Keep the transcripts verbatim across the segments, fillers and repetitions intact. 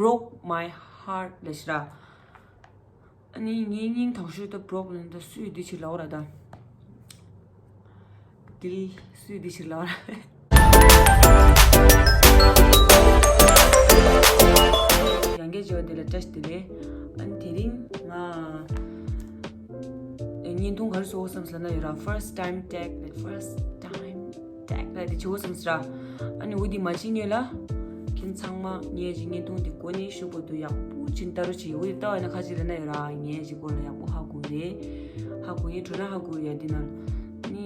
broke my heart ལབ་ཤག་ར། ཨ་ནི་ངའི་སྙིང་དང་ཤོས་ད་broke ལབ་ན་ད་སུས་འདི་ཕྱིར་ལབ་པ་ར་ད། དེ་སུས་འདི་ཕྱིར་ལབ་པ་ར། ཡང་བསྐྱར་བྱས་པ་དེ་ལ་བཀྲ་ཤིས་བདེ་ལེགས། ཨ་ནི་དེ་རིང་ང་བརྙན་ཐུང་ག་རེ་བཟོ་དགོས་བསམ་ཟེར་ན་ཡོད་ར། first time tag ལབ། first time tag ལབ་དེ་བྱེད་དགོས་བསམ་ཟེར་ར། ཨ་ནི་འོ་དེ་མ་བྱེད་སྔོན་ལ་ཁྱེད་ཚང་མ་ངའི་ཅིག་བརྙན་ཐུང་དེ་འགོ་ནས་མཇུག་བར་དུ་ཡག་པོ་བྱིན་ལྟ་རོགས་བྱེད། འོ་དེ་ལྟ་བ་ཡིན་ན་ཁ་ཅིག་ལབ་ན་ཡོད་ར། ངའི་ཅིག་སྐོར་ལ་ཡག་པོ་ཧ་གོ་རེད། ཧ་གོ་ཡས་འགྲོ་ན་ཧ་གོ་ཡ་འདི་ན། ནི་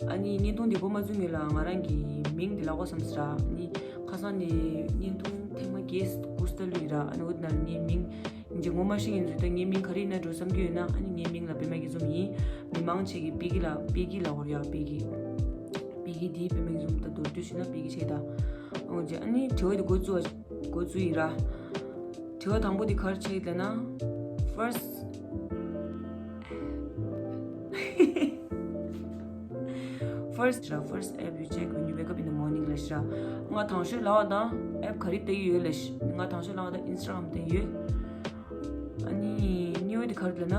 ཨ་ནི་བརྙན་ཐུང་འདི་འགོ་མ་བཙུགས་སྔོན་ལ་ང་རང་གི་མིང་འདི་ལབ་དགོས་བསམ་ཟེར་ར། ཨ་ནི་ཁ་སང་ནས་བརྙན་ཐུང་ཐེངས་མ་བརྒྱད་དགུ་ཙམ་བླུགས་ཡིན་ར། ཨ་ནི་འོ་དེ་ན་ངའི་མིང་ངེད་ཅག་ངོ་མ་ཤེས་མཁན་ཚོས་ད་ངའི་མིང་ག་རེ་ཡིན་ན་འགྲོ་བསམ་གྱི་ཡོད་ན། ཨ་ནི་ངའི་མིང་ལ་པད་མ་སྐྱིད་འཛོམས་ཡིན། མི་མང་ཆེ་གིས་པད་སྐྱིད་ལབ། པད་སྐྱིད་ལབ་ཀྱི་ཡོད་ར། པད་སྐྱིད། པད་སྐྱིད་འདི་པད་མ་སྐྱིད་འཛོམས། ད་མདོར་བསྡུས་བྱས་ན་པད་སྐྱིད་ཆགས་ད། འོ་ཅེ་ཨ་ནི་དྲི་བ་འདི་འགོ་བཙུགས་པ། འགོ་བཙུགས་ཡིན་ར། དྲི་བ་དང་པོ་འདི་ག་རེ་ཆགས་ཡོད་ལབ་ན། first first ར། first app you check when you wake up in the morning ལབ་ཤག་ར། ང་དང་ཤོས་ལབ་པ་ད་app ག་རེ་བལྟས་ཡོད་ལབ་ཤག་ང་དང་ཤོས་ལབ་པ་ད་Instagram བལྟས་ཡོད། ཨ་ནི་གཉིས་པ་དེ་ག་རེ་ལབ་ན།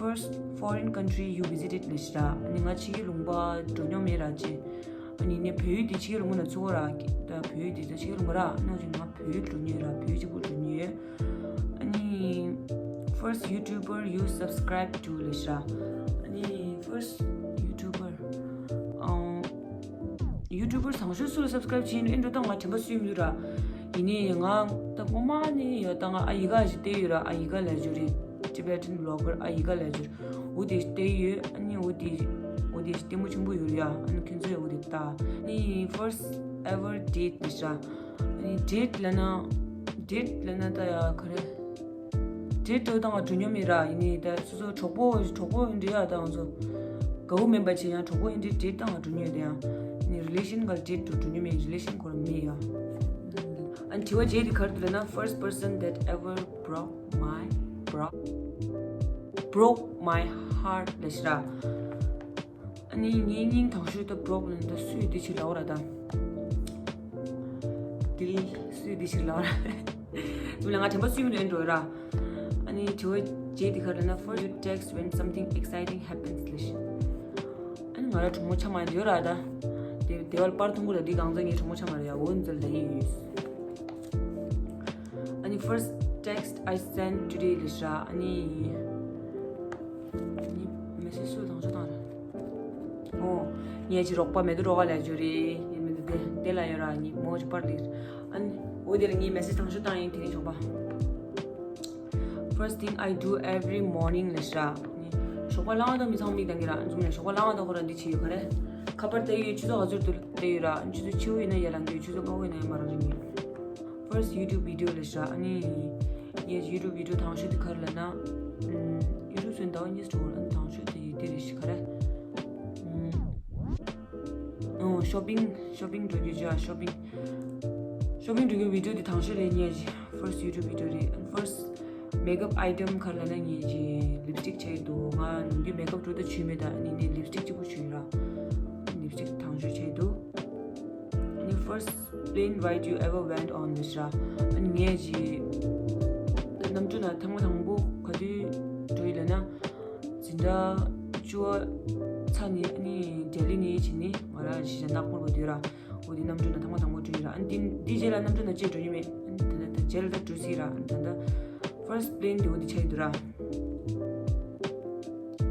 first foreign country you visited ལབ་ཤག་ར། ཨ་ནི་ང་ཕྱི་རྒྱལ་ལུང་པ་འགྲོ་མྱོང་མེད་ར་ཅེ། ཨ་ནི་ངས་བལ་ཡུལ་དེ་ཕྱི་རྒྱལ་ལུང་པ་ན་ཚུགས་པ་ར། ད་བལ་ཡུལ་དེ་ད་ཕྱི་རྒྱལ་ལུང་པ་ར། ཨ་ནི་ང་བལ་ཡུལ་འགྲོ་མྱོང་ར། བལ་ཡུལ་གཅིག་པུ་འགྲོ་མྱོང་ཡོད། ཨ་ནི་first YouTuber you subscribe to ལབ་ཤག་ར། ཨ་ནི་first YouTuber ཨང་YouTuber དང་ཤོས་སུ་ལ་subscribe བྱས་ཡིན་ཨེ་འགྲོ། ད་ང་དྲན་པ་སུ་ཡིན་མི་འདུག་ར། ཡིན་ནའི་ང་ད་སྔོན་མ་ནས་ཡོད་ད། ང་ཨ་ཡི་ག་ཞིག་བལྟས་ཡོད་ར། ཨ་ཡི་ག་ལབ་རྒྱུ་རེད། Tibetan vlogger ཨ་ཡི་ག་ལབ་རྒྱུ་རེད། འོ་དེ་བལྟས་ཡོད། ཨ་ནི་འོ་དེ་འོ་དེ་ལྟད་མོ་ཆེན་པོ་ཡོད་ར་ཡ། ཨ་ནི་ཁྱོད་ཚོས་འོ་དེ་ལྟ། ཨ་ནི་first ever date ལབ་ཤག་ཨ་ནི་date ལབ་ན། date ལབ་ན་ད་ཡ་ག་རེ། date འགྲོ་དང་ང་འགྲོ་མྱོང་མེད་ར། ཡིན་ནའི་ད་སོ་སོ་གྲོགས་པོ་གྲོགས་པོ་འདྲ་ཡ་ད་ང་ཚོ་དགའ་བོ་མིན་པ་བྱས་ཡང་གྲོགས་པོ་འདྲ་date དང་ང་འགྲོ་མྱོང་དེ་ཡང་། ནི་relation ག་date དུ་འགྲོ་མྱོང་མེད། relation ཁོ་རང་མེད་ཡ། ཨ་ནི་དྲི་བ་བརྒྱད་དེ་ག་རེ་འདུག་ལབ་ན། first person that ever broke my broke broke my heart ལབ་ཤག་ར། ཨ་ནི་ངའི་སྙིང་དང་ཤོས་ད་broke ལབ་ན་ད་སུས་འདི་ཕྱིར་ལབ་པ་ར་ད། དེ་སུས་འདི་ཕྱིར་ལབ་པ་ར། དེ་ལ་ང་དྲན་པ་སུས་མི་འདུག་འགྲོ་ར། ཨ་ནི་དྲི་བ་བརྒྱད་དེ་ག་རེ་ན། first you text when something exciting happens ལབ་ཤག་ཨ་ནི་ང་ར་གྲོགས་མོ་ཆ་མ་ཡིན་འདོད་ར་ད། དེ་དེ་བར་པར་ཐུང་གུ་ལ་འདི་གང་ཚང་ངའི་གྲོགས་མོ་ཆ་མ་རེད་ཡ། འོ་འཛོལ་ད་ཡིན་ཡོད། ཨ་ནི་first text I sent today ལབ་ཤག་ཨ་ནི། ཨ་ནི་message སུ་དང་ཤོས་བཏང་ར། ཨོ། ངས་ཅི་རོགས་པ་མེད་དུ་རོགས་ལ་ཇུ་རེ། ཡིན་མིན་དེ་དེ་ལ་ཡོད་ར་ནི་མོ་ཅི་པར་ལིར། ཨ་ནི་འོ་དེ་ལ་ངས་message དང་ཤོས་བཏང་ཡིན་དེ་རིང་ཞོགས་པ། First thing I do every morning ལབ་ཤག་ནི་ཞོགས་པ་ལངས་དང་མི་ཚང་མིག་དང་གི་ར་འཛུམ་ནས་ཞོགས་པ་ལངས་དང་ཁོ་ར་འདི་བྱེད་ཡོད་ག་རེ། ཁ་པར་བལྟས་ཡོད། ཆུ་ཚོད་ག་ཚོད་དུ་བལྟས་ཡོད་ར། ཆུ་ཚོད་ཆེ་བོ་ཡིན་ན་ཡར་ལངས་ཀྱི་ཡོད། ཆུ་ཚོད་དམའ་བོ་ཡིན་ན་ཡར་མར་ལངས་ཀྱི་ཡོད། First YouTube video ལབ་ཤག་ཨ་ནི་ངས་YouTube video དང་ཤོས་དེ་ག་རེ་ལབ་ན། ཨམ། YouTube སུ་ཟླ་བ་གཉིས་འགྲོ་ཨ་ནི་དང་ཤོས་དེ་དེ་རེད་ཤག་ག་རེ། ཨམ། ཨོ་shopping shopping འགྲོ་རྒྱུ་ཅིག་ཨ། shopping shopping འགྲོ་རྒྱུ་video དེ་དང་ཤོས་རེད། ངས་first YouTube video རེད། First makeup item ག་རེ་ལབ་ན་ངས་ཅིག་lipstick བྱས་འདུག་ང་ནམ་རྒྱུན་makeup འགྲོ་ད་བྱུས་མེད་ད། ཨ་ནི་ངས་lipstick གཅིག་པོ་བྱུས་ར། lipstick དང་ཤོས་བྱས་འདུག་ཨ་ནི་first plane ride you ever went on ལབ་ཤག་ཨ་ནི་ངས་ཅིག་གནམ་གྲུ་ནང་ཐེངས་མ་དང་པོ་ག་དུས་འགྲོ་ཡིན་ལབ་ན། འཛིན་གྲྭ་བཅུ་པ་ཚར་ནས་ཨ་ནི་ལྡི་ལི་ནས་བྱས་ནས་ང་རང་གཞིས་ཆགས་ནག་པོར་བ་དུས་ར། འོ་དེ་གནམ་གྲུ་ནང་ཐེངས་མ་དང་པོ་འགྲོ་ཡིན་ར། ཨ་ནི་འདི་འདི་རྗེས་ལ་གནམ་གྲུ་ནང་ཅིག་འགྲོ་ཡིན་མེད། ཨ་ནི་ད་ལྟ་ད་རྗེས་ལ་ད་འགྲོ་སྲིད་ར། ཨ་ནི་ད་ལྟ་first plane དེ་འོ་དེ་ཆགས་ཡིན་འདུག་ར།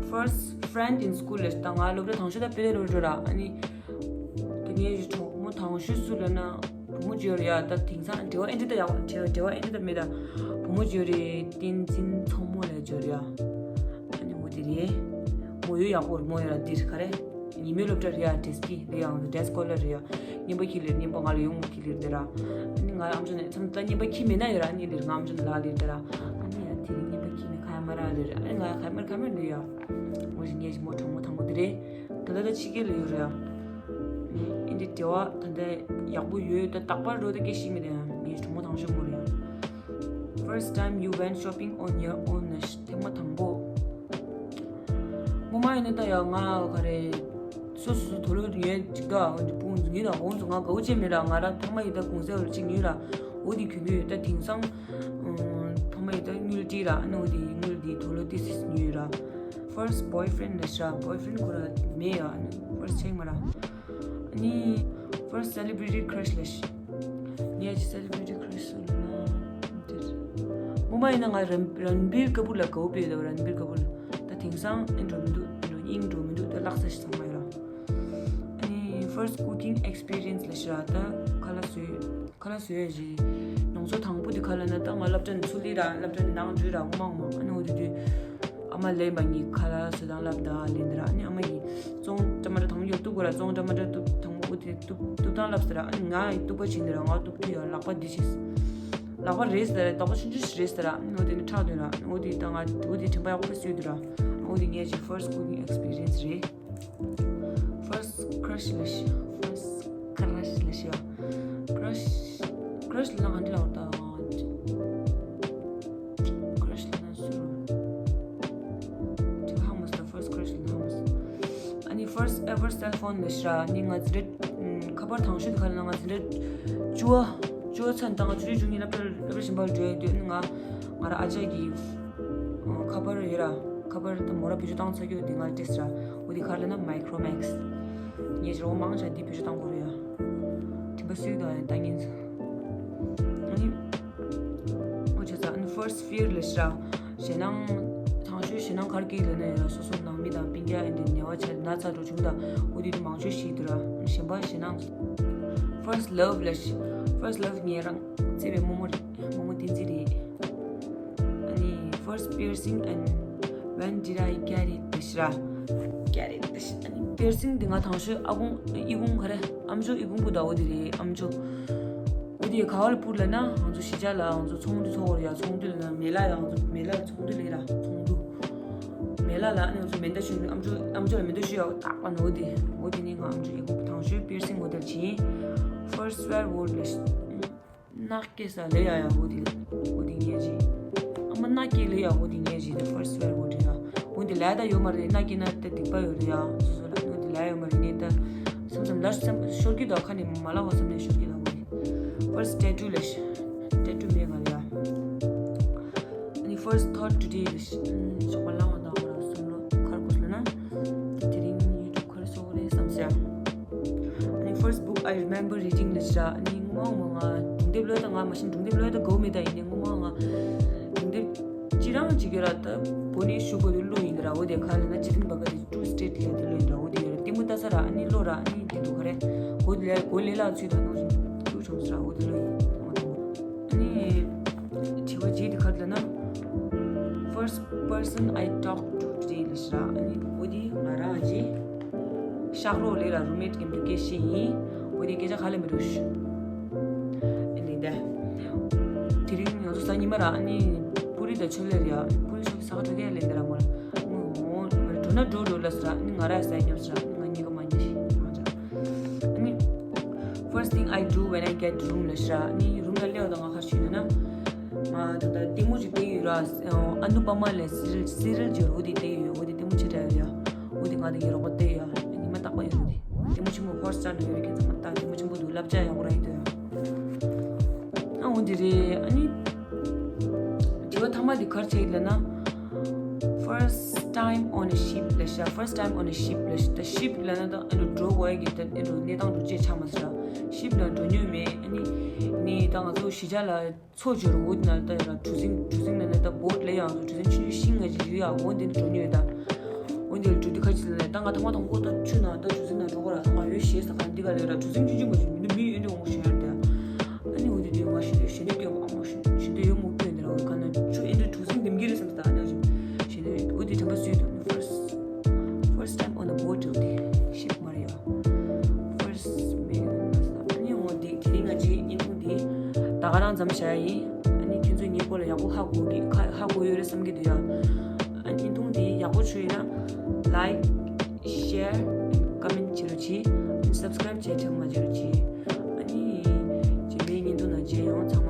First friend in school ལབ་ཤག་ད་ང་སློབ་གྲྭ་དང་ཤོས་ད་དཔེ་ལེ་སློབ་གྲྭ་ར། ཨ་ནི་ད་ངའི་གྲོགས་མོ་དང་ཤོས་སུ་ལབ་ན་བུ་མོ་ཅིག་ཡོད་རེད་ཡ། ད་དེང་སང་འབྲེལ་བ་ཨེ་འདྲ་ད་ཡག་འབྲེལ་བ་འབྲེལ་བ་ཨེ་འདྲ་ད་མེད་ད། བུ་མོ་ཅིག་ཡོད་རེད། བསྟན་འཛིན་མཚོ་མོ་ལབ་ཅིག་ཡོད་རེད་ཡ། ཨ་ནི་འོ་དེ་རེད། མོ་ཡོད་ཡག་པོ་རེད། མོ་ཡོད་ར་འདིར་ག་རེ། ཉི་མའི་སློབ་གྲྭ་རེད་ཡ། dress ཁྱི་རེད་ཡ། ང་ཚོ་dress color རེད་ཡ། རྔན་པ་ཁྱི་ལེར་རྔན་པ་ང་ལ་ཡོང་མོ་ཁྱི་ལེར་དེ་ར། ཨ་ནི་ང་ཨམ་ཅོག་ནས་མཚམས་ད་རྔན་པ་ཁྱི་མེད་ན་ཡོད་ར། ཨ་ནི་ལེར་ང་ཨམ་ཅོག་ནས་ལག་ལེར་དེ་ར། ཨ་ནི་ཡ་དེ་རིང་རྔན་པ་ཁྱི་ནས་ཁ་ཡ་མ་ར་ལེར། ཨ་ནི་ང་ཡ་ཁ་ཡ་མ་ར་ཁ་མ་ར་ལེར་ཡ། ངོ་ཞིག་ངས་ཞིག་མོ་གྲོགས་མོ་དང་པོ་དེ་རེད། ད་ལྟ་ད་ཕྱི་རྒྱལ་ལ་ཡོད་རེད་ཡ། ཨ་ནི་འདི་འབྲེལ་བ་ད་ལྟ་ཡག་པོ་ཡོད། ད་རྟག་པར་འགྲོ་ད་སྐད་ཤེས་མི་དེ་ཡང་ངས་གྲོགས་མོ་དང་ཤོས་མོ་རེད་ཡ། First time you went shopping on your own ལབ་ཤག་ཐེངས་མ་དང་པོ། སྔོན་མ་ཡིན་ན་ད་ཡ་ང་ག་རེ། སོ་སོ་སོ་དུག་ལོག་ཉོས་ཅིག་ད་འོ་འདི་སྤུན་ཟུག་ཉོས་ད། འོང་ཚོ་ང་དགའ་བོ་བྱས་མེད་ར། ང་ར་ཐོག་མ་ཡིན་ད་གུང་སེང་ལ་ཅིག་ཉོས་ར། འོ་ འོ་དེ་གྱོན་གྱི་ཡོད། ད་དེང་སང་ཨུམ་ཕ་མ་ཡིས་ད་དངུལ་སྤྲད་ར། ཨ་ནི་འོ་དེ་དངུལ་དེ་དུག་ལོག་ཏོག་ཙམ་ཉོས་ར། First boyfriend ལབ་ཤག boyfriend ཁོ་ར་མེད་ཡ། ཨ་ནི་first ཆེག་མ་ར། ཨ་ནི་first celebrity crush ལབ་ཤག་ངའི་celebrity crush སུ་ལབ་ན། དེར་སྔོན་མ་ཡིན་ན་ང་རན་རན་བིར་ཀ་པུར་ལ་དགའ་པོ་བྱས་ཡོད། རན་བིར་ཀ་པུར་ལ། ད་དེང་སང་ཨེ་འགྲོ་མི་འདུག་ཨེ་འགྲོ་སྙིང་འགྲོ་མི་འདུག་ད་ལགས་ས་ཞིག་ཚང་མ་ཡོད་ར། ཨ་ནི་first cooking experience ལབ་ཤག་ད་ཁ་ལག་བཟོས། ཁ་ལག་བཟོས་ཡ་ཞིག་ནང་ཚོ་དང་པོ་དེ་ག་ལབ་ན། ད་ང་སློབ་གྲྭ་ནས་ཚུར་སླེབས་ར། སློབ་གྲྭ་ནས་ནང་འགྲོ་ར། འོ་མ་འོ་མ། ཨ་ནི་འོ་དེ་དུས་ཨ་མ་ལས་མ་ཉིད་ཁ་ལག་བཟོ་སྟངས་བསླབ་ད་ལེན་དེ་ར། ཨ་ནི་ཨ་མ་ཡིས་བཙོང་ཊ་མ་ཊ་དང་ཡོ་གཏུབ་དགོས་ར། བཙོང་ཊ་མ་ཊ་གཏུབ་དང་པོ་འོ་དེ་གཏུབ་གཏུབ་སྟངས་བསླབ་ཟེར་ར། ཨ་ནི་ང་ཡིས་གཏུབ་པ་བྱིན་དེ་ར། ང་གཏུབ་དུས་ཡ་ལག་པ་འདི་བྱས། ལག་པ་རེད་ཟེར་ར། རྡོག་པ་ཆུང་ཆུང་ཞིག་རེད་ཟེར་ར། ཨ་ནི་འོ་དེ་ནི་ཁྲག་ཐོན་ར། ཨ་ནི་འོ་དེ་ད་ང་འོ་དེ་དྲན་པ་ཡག་པོ་བཟོས་འདུག་ར། ཨ་ནི་འོ་དེ་ངའི་གཅིག་first cooking experience རེད། First crush ལབ་ཤག first crush ལབ་ཤག crush crush ལབ་ན་ག་འདྲ་ལབ་དགོས་ད། crush ལབ་ན་སུ་རེད། ཧ་མ་སོང་། first crush ལབ་ན་ཧ་མ་སོང་། ཨ་ནི་first ever cell phone ལབ་ཤག་ཨ་ནི་ང་འཛིན་གྲྭ་ཁ་པར་དང་ཤོས་དེ་ག་ལབ་ན། ང་འཛིན་གྲྭ་བཅུ་པ་བཅུ་པ་ཚར་ནས་ད་ང་བཅུ་དྲུག་བཅུ་གཉིས་སློབ་གྲྭ་སློབ་གྲྭ་གཞན་པ་ལ་འགྲོ་ཡ་དུས། ཨ་ནི་ང་ང་རང་ཨ་ཅག་གི་ཁ་པར་ཡོད་ར། ཁ་པར་དེ་མོ་རང་བེད་སྤྱོད་བཏང་ཚར་གྱི་ཡོད། དེ་ང་ལ་སྤྲད་ཟེར་ར། འོ་དེ་ག་རེ་ལབ་ན་Micromax། ངས་རོགས་མང་ཆེ་བ་འདི་བེད་སྤྱོད་བཏང་དགོས་རེད་ཡ། དེ་འདྲ་སུས་དང་ཡང་བཏང་ཉན་ཟེར། ཨ་ནི་འོ་བྱས་ཙང་ཨ་ནི་first fear ལབ་ཤག་ཞེད་སྣང་། དང་ཤོས་ཞེད་སྣང་ག་རེ་སྐྱེ་ལབ་ན་ཡ། སོ་སོ་ནང་མི་དང་སྤུན་ཀྱག་ཨེ་འདྲ་ཉེ་བ་ཆགས་ན་ཚ་འགྲོ་བྱུང་ད། འོ་དེ་དུས་མང་ཤོས་ཤི་འདུག་ར། གཞན་པ་ཞེད་སྣང་། First love ལབ་ཤག first love ངའི་རང་བརྩེ་བའི་རྨོ་མོ་རེད། རྨོ་མོ་བསྟན་འཛིན་རེད། ཨ་ནི་first piercing and when did I get it ལབ་ཤག་ར། Get it ལབ་ཤག་ཨ་ནི་piercing དེ་ང་དང་ཤོས་ཨ་ཁུང་ཨི་ཁུང་ག་རེ། ཨམ་ཅོག་ཨི་ཁུང་པོ་ད་འོ་དེ་རེད། ཨམ་ཅོག་འོ་དེ་ག་བ་ལ་སྤུར་ལབ་ན། ང་ཚོ་གཞིས་ཆགས་ལ་ང་ཚོ་ཚོང་འདུས་ཚོགས་རེད་ཡ། ཚོང་འདུས་ལབ་ན་མེ་ལ་ཡ། ང་ཚོ་མེ་ལ་ཚོང་འདུས་ལབ་ར། ཚོང་འདུས་མེ་ལ་ལ། ཨ་ནི་ང་ཚོ་མེ་མདའ་གཞུ། ཨམ་ཅོག་ཨམ་ཅོག་ལ་མེ་མདའ་གཞུ་ཡ། ཏག་པ་ན་འོ་དེ། འོ་དེ་ནི་ང་ཨམ་ཅོག་ཨི་ཁུང་པོ། དང་ཤོས་piercing འོ་དེ་ལ་བྱིན། First swear word ལབ་ཤག་མནའ་སྐྱེལ་ས་ལབ་ཡ་ཡ། འོ་དེ་འོ་དེ་ངས་བྱིན། ཨ་མ་མནའ་སྐྱེལ་ལབ་ཡ། འོ་དེ་ངས་བྱིན། དེ་first swear word རེད་ཡ། འོ་དེ་ལབ་ཡ་ད་ཡོད་མ་རེད། མནའ་སྐྱེལ་ན་ད་སྡིག་པ་ཡོད་རེད་ཡ། སོ་སོ་ལ། འོ་དེ་ལབ་ཡ་ཡོད་མ་རེད། ངས་ད་བསམ་བསམ་ལ་བསམ་ཤོར་གྱི་འདུག་ཁ་ནས་མ་ལབ་པ་བསམ་ནས་ཤོར་གྱི་འདུག་འོ་དེ། First tattoo ལབ་ཤག tattoo མེད་ང་ལ་ཡ། ཨ་ནི་first thought today ལབ་ཤག་ཞོགས་པ་ལངས་པ་དང་ང་རང་བསམ་བློ་ག་རེ་འཁོར་ལབ་ན། དེ་རིང་YouTube ག་རེ་བཟོ་དགོས་རེད་བསམ་ཤག་ཨ་ནི་first book I remember reading ལབ་ཤག་ཨ་ནི་སྔོན་མ་ང་སྒྲུང་དེབ་ཀློག་ཡ་ད། ང་མ་གཞི་སྒྲུང་དེབ་ཀློག་ཡ་ད་དགའ་པོ་མེད། ད་ཡིན་ནའི་སྔོན་མ་ང་སྒྲུང་དེབ་ཅི་རང་བྱེད་ཀྱི་ར། ད་འགོ་ནས་གཞུག་གོ་དུ་ཀློག་ཡིན་ད་ར། འོ་དེ་ག་ལབ་ན་Chetan Bhagat གི True Story ལབ་དེ་ཀློག་ཡིན་ད་ར། འོ་དེ་ཡོད་ར། ལྟད་མོ་ལྟ་ས་ར། ཨ་ནི་ཀློག་ར། ཨ་ནི་དེ་འདུག་ག་རེ། གོ་ལེ་གོ་ལེ་ལ་ཚུད་ད་ནོ་ཀློག་བྱུང་ས་ར། འོ་དེ་ཀློག་ཡིན། འོ་དེ་ཨ་ནི་དྲི་བ་རྗེས་དེ་ག་ལབ་ན། First person I talked to today ལབ་ཤག་ཨ་ནི་འོ་དེ་ང་རང་གི་ཤག་རོགས་ལས་ར། roommate མཉམ་དུ་སྐད་བཤད་ཡིན། འོ་དེ་སྐད་ཆ་ག་ལབ་མི་འདུག་ཨ་ནི་ད་དེ་རིང་ང་ཚོ་གཟའ་ཉི་མ་ར། ཨ་ནི་པུ་རི་དང་ཕྱེ་ལེབ་རེད་ཡ། པུ་རི་ཕྱེ་ལེབ་ས་ཁ་ཐུག་གེ་ལེན་དེ་ར་མོ་ལ། ངོ་འགྲོ་ན་འགྲོ་འགྲོ་ལབ་ས་ར། ཨ་ནི་ང་ར་ཟ་ཉོབ་ས་ར། ཨ་ནི་ང་གཉིས་ཀ་མ་ཉོ་ཞིག་རང་ཅག་ཨ་ནི་first thing I do when I get room ལབ་ཤག་ཨ་ནི་རུམ་ལ་སླེབས་པ་དང་ང་ག་རེ་བྱེད་ལབ་ན། ང་ད་ལྟ་ལྟད་མོ་ཅིག་བལྟས་ཡོད་ར། ཨ་ནུ་པ་མ་ལབ་སི་རི་ཡལ་སི་རི་ཡལ་ཅིག་ཡོད་ར། འོ་དེ་བལྟས་ཡོད། འོ་དེ་ལྟད་མོ་ཆེ་དྲགས་ཡོད་ཡ། འོ་དེ་ང་དང་ངའི་རོགས་པ་བལྟས་ཡོད་ཡ། ཉི་མ་རྟག་པར་ཡོད་ར། འོ་དེ་ལྟད་མོ་ཆེན་པོ་Hotstar ནང་ཡོད་ར། ཁྱེད་ཚང་མ་ལྟ། ལྟད་མོ་ཆེན་པོ་འདུག་བསླབ་བྱ་ཡག་པོ་རང་ཡིན་འདུག་ཡ། ཨ་འོ་དེ་རེད། ཨ་ནི་དྲི་བ་མཐའ་མ་དེ་ག་རེ་བྱེད་ལབ་ན། First time on a ship ལབ་ཤག first time on a ship ལབ་ཤག་ད་ship ལབ་ན་ད་ཨ་ནི་འགྲོ་བ་ཡི་གི་ད་ཨ་ནི་གནས་སྟངས་འགྲོ་ཅེས་ཆགས་མ་ཟེར་ར། ship ལ་འགྲོ་མྱོང་མེད། ཨ་ནི་ནི་ད་ང་ཚོ་གཞིས་ཆགས་ལ་མཚོ་ཆེ་རུ་འོ་དེ་ན་ད་ཡོད་ར། གྲུ་གཟིངས་གྲུ་གཟིངས་ལབ་ན་ད་བོཊ་ལབ་ཡག་འདུག་གྲུ་གཟིངས་ཆུང་ཆུང་ཤིང་ང་ཅིག་ཡོད་ཡ། འོ་དེ་ནི་འགྲོ་མྱོང་ཡོད་ད། འོ་དེ་ལ་འགྲོ་དུས་ག་ཅི་ལབ་ན། ད་ང་ཐོག་མ་དང་པོ་ད་ཆུ་ནང་ད་གྲུ་གཟིངས་ནང་འགྲོ་དགོས་ར། ད་ང་ཡོད་ཞེད་ས་ག་འདི་ག་ལབ་ར། གྲུ་གཟིངས་ཆུང་ཆུང་མ་ཞིག་མི་འདུག་མི་ཡོད་འདི་འོང་ཞེད་ཡ་ད། ཨ་ནི་འོ་དེ་དུས་ང་ཞེད་འདོད་ཞེད་འདོད་སྐྱེས། ཨ་མ་ཞེད་འདོད་ཡོད་མོ་སྐྱོན་དེ་ར། འོ་ག་ན་ཆུ་ཨེ་འདྲ་གྲུ་གཟིངས་འདེམ་གྱི་རེད་བསམ་ད། ཨ་ནི་ཞེད་འདོད་འོ་དེ་དྲན་པ་གསོས་འདུག first first time on a boat འོ་དེ་ship མ་རེད་ཡ། First མེད་ན་ས། ཨ་ནི་འོ་དེ་དེ་རིང་ང་ཅིག་བརྙན་ཐུང་འདི་ད་ག་རང་ཙམ་བྱ་ཡ་ཡིན། ཨ་ནི་ཁྱེད་ཚོས་ངའི་སྐོར་ལ་ཡག་པོ་ཧ་གོ་གི་ཧ་ཧ་གོ་ཡོད་རེད་བསམ་གྱི་འདུག་ཡ། ཨ་བརྙན་ཐུང་འདི་ཡག་པོ་བྱུང་ཡོད་ན་like, share and comment བྱེད་རོགས་གྱིས། ཨ་ནི་subscribe བྱེད་ཐུབ་མ་བྱེད་རོགས་གྱིས། ཨ་ནི་རྗེས་མའི་བརྙན་ཐུང་ནང་མཇལ་ཡོང་། ཚང་མ།